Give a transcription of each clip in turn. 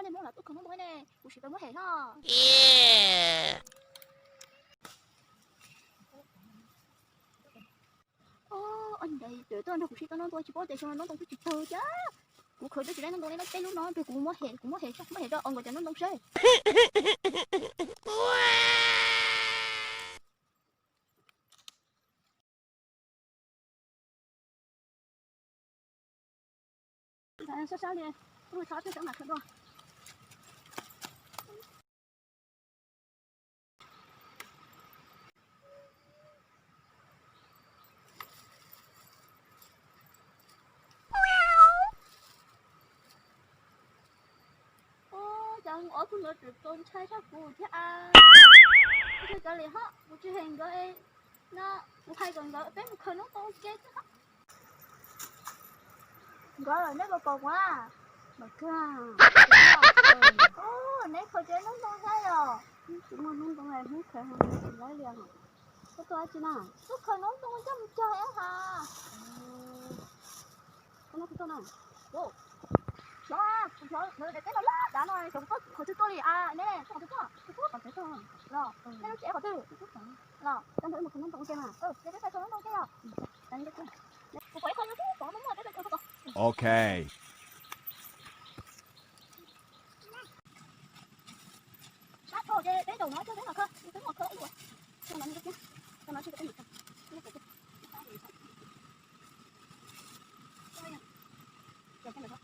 Nej Hmoob los tuaj khaws noob ntoo ne, kuv sim pab muab hem no. Oj, tuaj nrog kuv sib tau noob ntoo tsis paub tias xyoo no noob ntoo twb tsis tag thiab. Kuv khaws twb tsis tau noob ntoo li no peb lub no, kuv muab hem, kuv muab hem, muab hem rau os nkawd cov noob ntoo seb. Sab sab li, kuv mus txhob twb cov mam khaws dua. Ua cas ob tug no tseem txaus ntshai tshaj kuv thiab a. Ua cas cov li ho kuv tsis hem nkawd no, kuv hais kom nkawd peb mus khaws noob ntoo ke thiab. Nkawd neb puas pom kuv a? Mas kawg, neb khaws cov noob ntoo thiab yom? Kuv muaj noob ntoo hnub khaws hnub tsis laib li. Koj tuaj dab tsi na? Tuaj khaws noob ntoo coj mus cog eb ha. Koj no kuv tuaj na. Xyov, xyov lawv daim teb no loj dav no xyov kuv tuaj qhov twg tuaj li a, neb tuaj qhov twg tuaj? Kuv tuaj qhov twg tuaj los? Neb lub tsev qhov twg los? Coj ntawd mus khaws noob ntoo ua ke mas. Neb twb tau khaws noob ntoo ua ke yom? Kuv pom ib qho nyob twb pom muaj muaj teb tau khaws. Ok. Sab tod ces peb zaum no cog peb mam khaws, peb mam khaws ib lub. Cog no, cog no, cog no.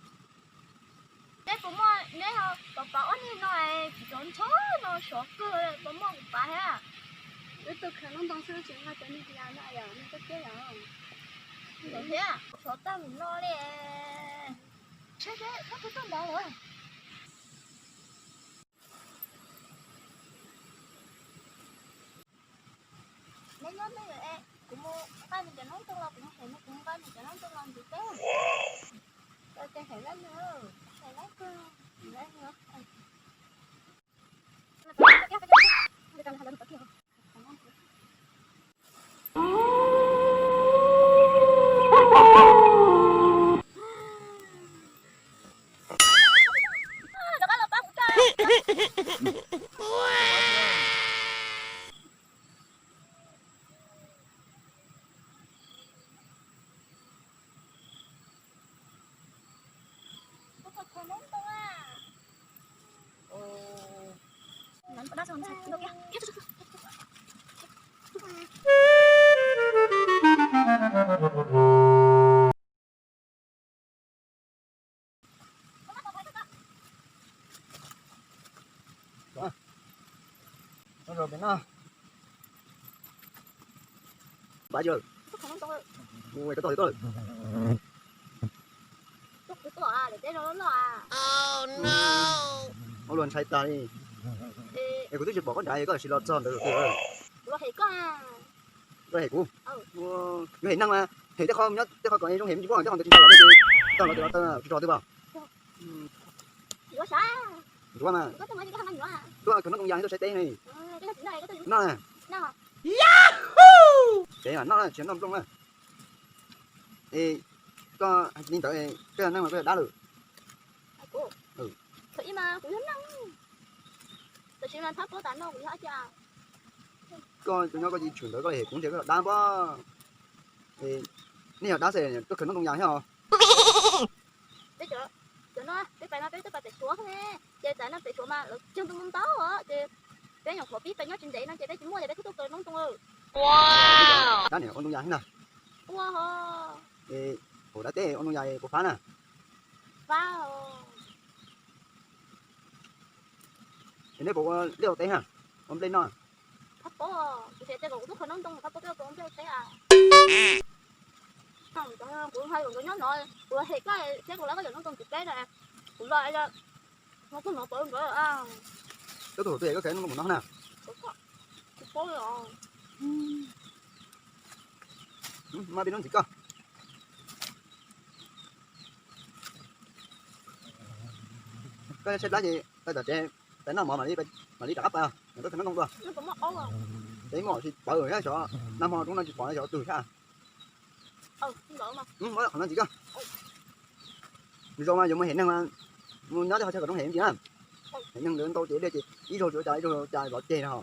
Neb puas muaj, neb ho pom pom ob niag no es tsis tau ntsho no sov kawg, puas muaj kuv pav thiab? Wb tuaj khaws noob ntoo xwb tsis muaj cov niag no yom, niag koj thiab yom. Ntawd thiab, sov tag mus no li. Seb seb, koj twb tuaj ntawd lawm. Neb nyob twj ywm es kuv mus nqa nws cov noob ntoo los kuv mus hem, kuv mus nqa nws cov noob ntoo los ntxiv peb. Ces hem lawm, hem lawm kawg, hem lawm. Pab yawg, mus koj tog tod. Ua luag ntshai tas li. Es kuv twb tsis pom koj nrad koj sim los txog ntawd. Koj hem kuv, yuav hem neeg mas hem tej qho nyob tej qho kom zoo hem tsis muaj tej qho ntawd tsis ntshai, tog los tsis tog twg pom. Ntxuav mas, tuaj khaws noob ntoo yas tuaj saib teb ne. Noj na. Ces noj na, tsis noj nplooj na. Es koj hais li ntawd, koj yog neeg los koj yog dab lawm? Koj nyob koj tsis tshwm ntawd koj li hem kuv ntshe koj yog dab pob. Nej yog dab xwb tuaj khaws noob ntoo yas thiab os. Peb cov no peb pais no peb twb pais pem Suav ne, ces tas no pem Suav mas lawv cog ntoo ntau os, ces peb nyuam qhuav pib pais nyob tsis ntev no ces peb tsis muaj ces peb thiaj tuaj khaws noob ntoo. Dab niam ua ntoo yas thiab na. Ua ho. Es ua dab teb ua ntoo yas puas fab na? Fab. Es nej puas ua liaj ua teb na? Ua nplej noj? Phab pob, kuv xav tias kom kuv tuaj khaws noob ntoo phab pob peb ua nplej ua teb a. Kuv hais kom nkawd nyob no, kuv los hem koj thiab kuv lawv koj cov noob ntoo ntxiv peb na. Kuv los no kuj hnov pom nkawd. Koj tuaj thaum twg koj khaws noob ntoo no na? Kuv paub os. Mas peb noob ntxiv koj. Koj saib plab ces pais tom tsev, pais noj mov mam li rov qab pais, koj khaws noob ntoo dua. Ces ib muaj tsis pawv thiab xyov, nag hmo roob no tsis pom xyov twg thiab. Qhov no ntxiv koj. Zoo mas yuav mus hem neeg mas mus nyob tej qhov chaw kom zoo hem ntxiv na. Neeg ntawd ntau ces liaj ces ib zaug tsuav cas ib zaug cas los ceg no.